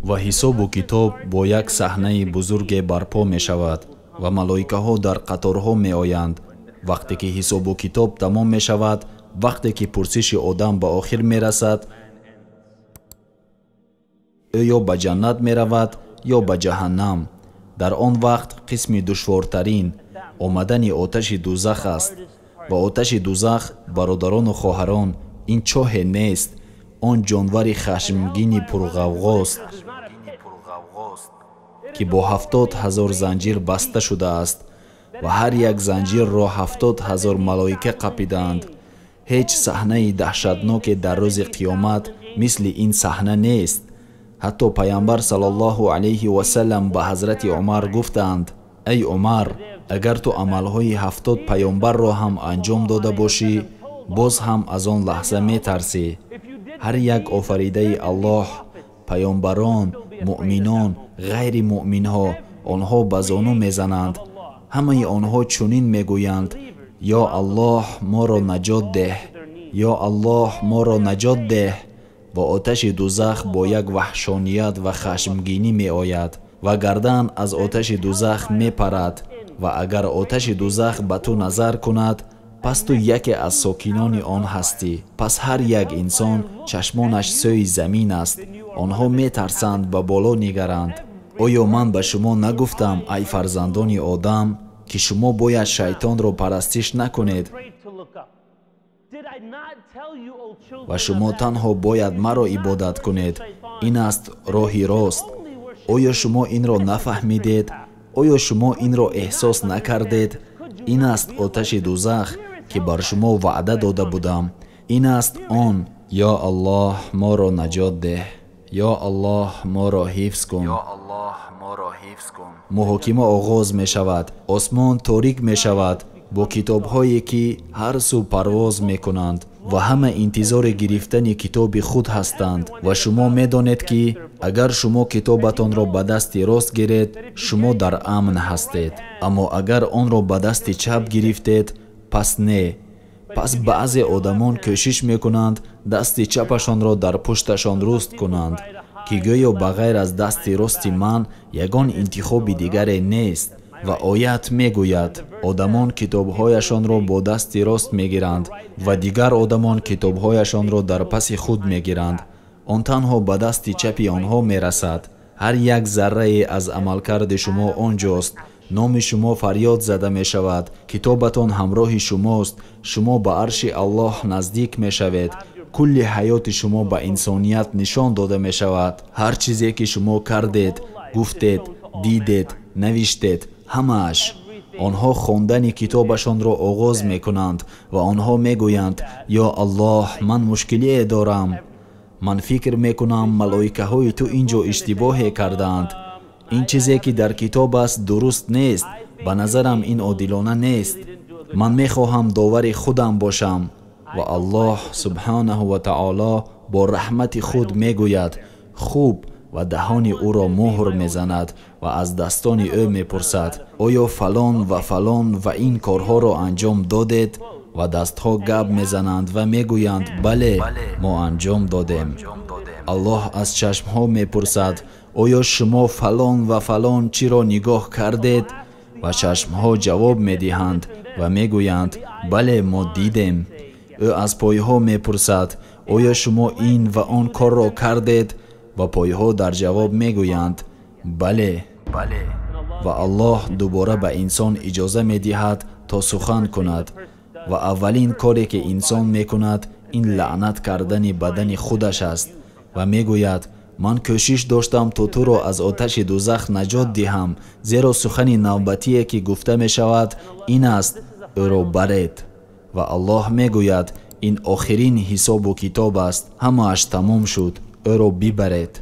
Ва ҳисобу китоб бо як саҳнаи бузурге барпо мешавад ва малоикаҳо дар қаторҳо меоянд. Вақте ки ҳисобу китоб тамом мешавад, вақте ки пурсиши одам ба охир мерасад, ӯ ё ба ҷаннат меравад, ё ба ҷаҳаннам. Дар он вақт қисми душвортарин омадани оташи дузах аст. Ва оташи дузах, бародарону хоҳарон, ин чоҳе нест, он ҷонвари хашмгини пурғавғост, ки бо 70 000 занҷир баста шудааст ва ҳар як занҷирро 70 000 малоика қапидаанд. Ҳеҷ саҳнаи даҳшатноке дар рӯзи қиёмат мисли ин саҳна нест. Ҳатто Пайғамбар саллаллоҳу алайҳи васаллам ба ҳазрати Умар гуфтанд: эй Умар, агар ту амалҳои 70 паёмбарро ҳам анҷом дода бошӣ, боз ҳам аз он лаҳза метарсӣ. Ҳар як офаридаи Аллоҳ, паёмбарон, муъминон, ғайри муъминҳо, онҳо ба зону мезананд. Ҳамаи онҳо чунин мегӯянд: ё Аллоҳ, моро наҷот деҳ, ё Аллоҳ, моро наҷот деҳ. Ва оташи дузах бо як ваҳшоният ва хашмгинӣ меояд ва гардан аз оташи дузах мепарад. Ва агар оташи дузах ба ту назар кунад, пас ту яке аз сокинони он ҳастӣ. Пас ҳар як инсон чашмонаш сӯи замин аст. Онҳо метарсанд ба боло нигаранд. Оё ман ба шумо нагуфтам, ай фарзандони одам, ки шумо бояд шайтонро парастиш накунед ва шумо танҳо бояд маро ибодат кунед? Ин аст роҳи рост. Оё шумо инро нафаҳмидед? Оё шумо инро эҳсос накардед? Ин аст оташи дузах, ки бар шумо ваъда дода будам. Ин аст он. Ё Аллоҳ, моро наҷот деҳ. Ё Аллоҳ, моро ҳифз кун. Муҳокима оғоз мешавад. Осмон торик мешавад бо китобҳое, ки ҳар сӯ парвоз мекунанд ва ҳама интизори гирифтани китоби худ ҳастанд. Ва шумо медонед, ки агар шумо китобатонро ба дасти рост гиред, шумо дар амн ҳастед. Аммо агар онро ба дасти чап гирифтед, пас не. Пас баъзе одамон кӯшиш мекунанд дасти чапашонро дар пушташон руст кунанд, ки гӯё ба ғайр аз дасти рости ман ягон интихоби дигаре нест. Ва оят мегӯяд: одамон китобҳояшонро бо дасти рост мегиранд ва дигар одамон китобҳояшонро дар паси худ мегиранд. Он танҳо ба дасти чапи онҳо мерасад. Ҳар як заррае аз амалкарди шумо он ҷост. Номи шумо фарёд зада мешавад. Китобатон ҳамроҳи шумост. Шумо ба арши Аллоҳ наздик мешавед. Кулли ҳаёти шумо ба инсоният нишон дода мешавад. Ҳар чизе ки шумо кардед, гуфтед, дидед, навиштед, ҳамааш. Онҳо хондани китобашонро оғоз мекунанд ва онҳо мегӯянд: ё Аллоҳ, ман мушкилие дорам. Ман фикр мекунам малоикаҳои ту ин ҷо иштибоҳе кардаанд. Ин чизе ки дар китоб аст дуруст нест. Ба назарам ин одилона нест. Ман мехоҳам довари худам бошам. Ва Аллоҳ субҳанаҳу ва таоло бо раҳмати худ мегӯяд: хуб, ва даҳони ӯро муҳр мезанад ва аз дастони ӯ мепурсад: оё фалон ва фалон ва ин корҳоро анҷом додед? Ва дастҳо гап мезананд ва мегӯянд: бале, мо анҷом додем. Аллоҳ аз чашмҳо мепурсад: оё шумо фалон ва фалон чиро нигоҳ кардед? Ва чашмҳо ҷавоб медиҳанд ва мегӯянд: бале, мо дидем. Ӯ аз пойҳо мепурсад: оё шумо ин ва он корро кардед? Ва пойҳо дар ҷавоб мегӯянд: бале. Ва Аллоҳ дубора ба инсон иҷоза медиҳад то сухан кунад. Ва аввалин коре ки инсон мекунад ин лаънат кардани бадани худаш аст ва мегӯяд: ман кӯшиш доштам то туро аз оташи дузах наҷот диҳам, зеро сухани навбатие ки гуфта мешавад ин аст: ӯро баред. Ва Аллоҳ мегӯяд: ин охирин ҳисобу китоб аст, ҳамааш тамом шуд, ӯро бибаред.